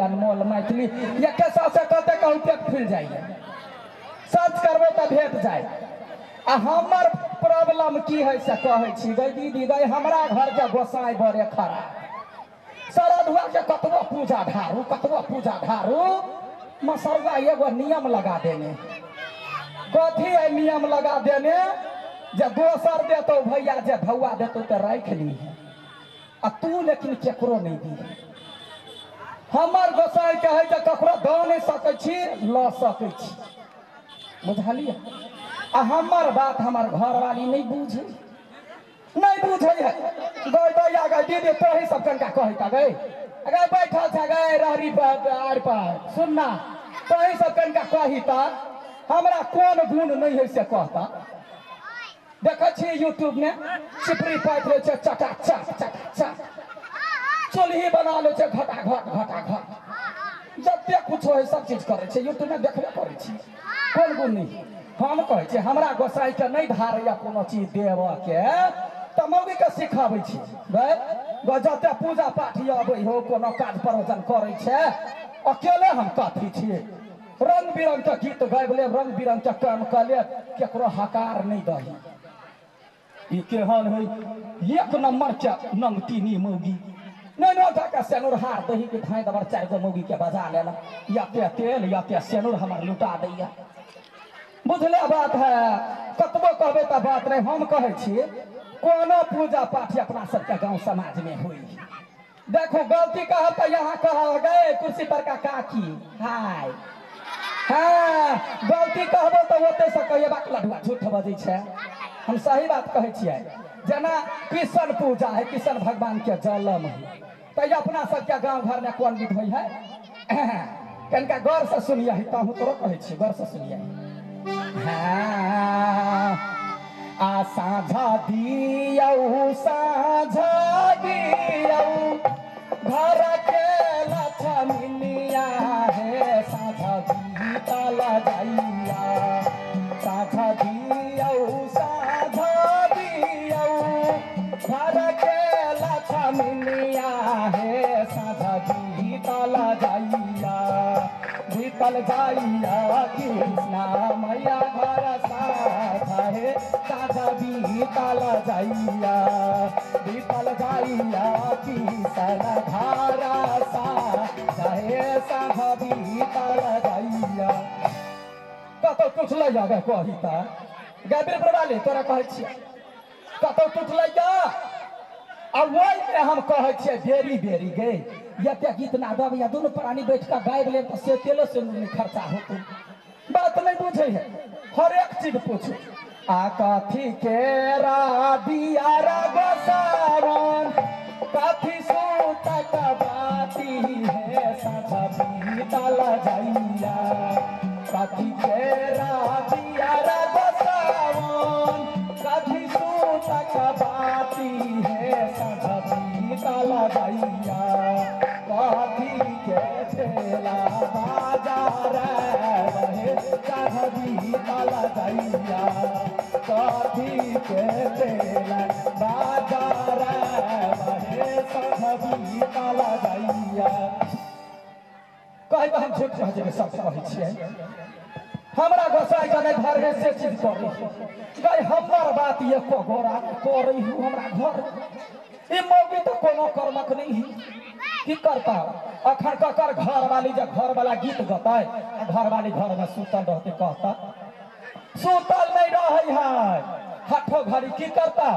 अनमोल मैथिली एके साथ कहते कहू पेट फूल जाइए, सर्च करबै तऽ भेट जाए। आ हमर प्रॉब्लम की है से कहै छी गई दीदी गई, हमरा घर के गोसाई बड़े खराब, शरदुआ के कतबो पूजा ढारू कतबो पूजा ढारू, मसरुआ एगो नियम लगा देने। कथी है नियम लगा देने? जे दोसर देतो भैया जे भौआ देतो तो राखि ली, आ तू लेकिन केकरो नहीं दी। हमर गोसाई के है जे ककरो दऽ नहीं सकै छी, लऽ सकै छी, बुझलियै? आ हमर बात हमर घरवाली नहीं बुझे, नहीं बुझे है। गई दैया गई दीदी तोही सब कनका कहता गई, अगर बैठल छ गई रहरी पर आर पर सुनना, तोही सब कनका कहिता हमरा कोन गुण नहीं है से कहता। देखै छी यूट्यूब में चिपरी पाइप लै छै चटा चट चटा चट, चूल्ही बना लै छै घटा घट घटा घट, जते कुछ है सब चीज करै छै यूट्यूब में देखबे करै छी। कोन गुण नहीं? हम कहै छी हमरा गोसाई के नहीं धारैया कोनो चीज देबऽ के, तऽ मौगी के सिखाबै छी जते पूजा पाठ अबै हो कोनो काज प्रयोजन करै छै, अकेले हम काफी छियै, रंग बिरंग के गीत गाबि लेब, रंग बिरंग के काम कऽ लेब, केकरो हकार नहीं दही। ई केहन है एक नंबर के नंगतीनी मौगी, नहीं नहीं के सेनुर हार दही के धाई दबर 4 गो मौगी के बजा लेलक, या ते तेल या ते सेनुर हमर लुटा दैया। बुझले बात है? कतबो कहबै तऽ बात नहीं। हम कहै छी कोनो पूजा पाठ अपना सबके गांव समाज में हुई, देखो गलती कहब तऽ यहाँ कह गए कुर्सी पर का काकी हाय, हाँ गलती कहबो तऽ ओतै से कहिए बात लडुआ झूठ बजै छै। हम सही बात कहै छियै। जेना कृष्ण पूजा है, कृष्ण भगवान के जन्म है, तऽ अपना सबके गाँव घर में कोन विध होइ है? कनिका गौर से सुनिए, तहूँ तोरो कहै छियै गौर से सुनिए। हाँ आ साझा दियौ साझा दियौ घर के लक्ष्मीनिया हे, साझा बीतल जाइया, साझा दियौ साझा दियौ घर के लक्ष्मीनिया हे, साझा बीतल जाइया, बीतल जाइया कृष्णा मैया घर साझा हे, साझा बीतल जाइया, बीतल जाइया किसन घर साझा हे, साझा बीतल जाइया। कतौ टुटलै या गे कही त गे बीरप्रवाली तोरा कहै छियै कतौ टुटलै या? आ ओहिमे हम कहै छियै बेरी बेरी गे एते गीत नाद अबैया, दुनू प्राणी बैठ कऽ गाबि लेब तऽ से तेलो से नहीं खर्चा होतौ। बात नहीं बुझै है, हर एक चीज पूछू। आ कथी के दिया रा गोसावन, कथी सूतक बाती हे, साझा बीतल जाइया, कथी के दिया रा गोसावन, कथी सूतक बाती हे, साझा बीतल जाइया, कथी के ठेला बाजार रहे, साझा बीतल जाइया, कथी के ठेला बाजार रहे, साझा बीतल जाइया। कहबै हम झूठ कह जेबै, सब कहै छियै। हमरा गोसाई के नहीं घर है से चीज करै गई, हमर बात एको गोरा करै हूँ हमरा घर। ई मौगी तऽ कोनो कर्मक नहीं है, की करता अखन ककर घर वाली जे घर वाला गीत गतै, घर वाली घर में सुतल रहते कहता सुतल नहीं रहे है, हाथो घड़ी की करता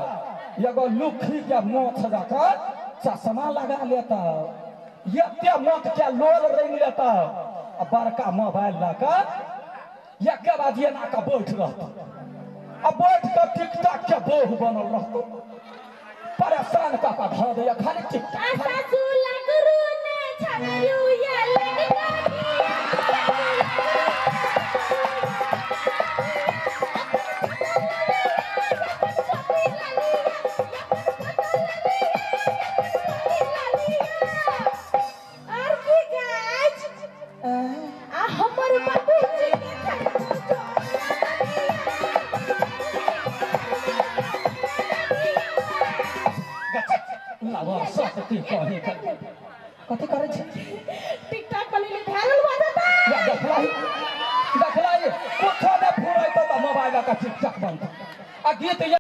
एगो लुखी के मोछ जाकर चश्मा लगा लेता, एते मोट के लोल रंग लेता, आ बड़का मोबाइल लऽ एके बाद एना कऽ बैठ रहता, आ बैठ कऽ टिकटॉक के बोह बनल रहतौ, परेशान कऽ कऽ धऽ दैया खाली टिकटॉक। कथी करै छै? लऽ कऽ टिकटॉक बनतै आ गीत।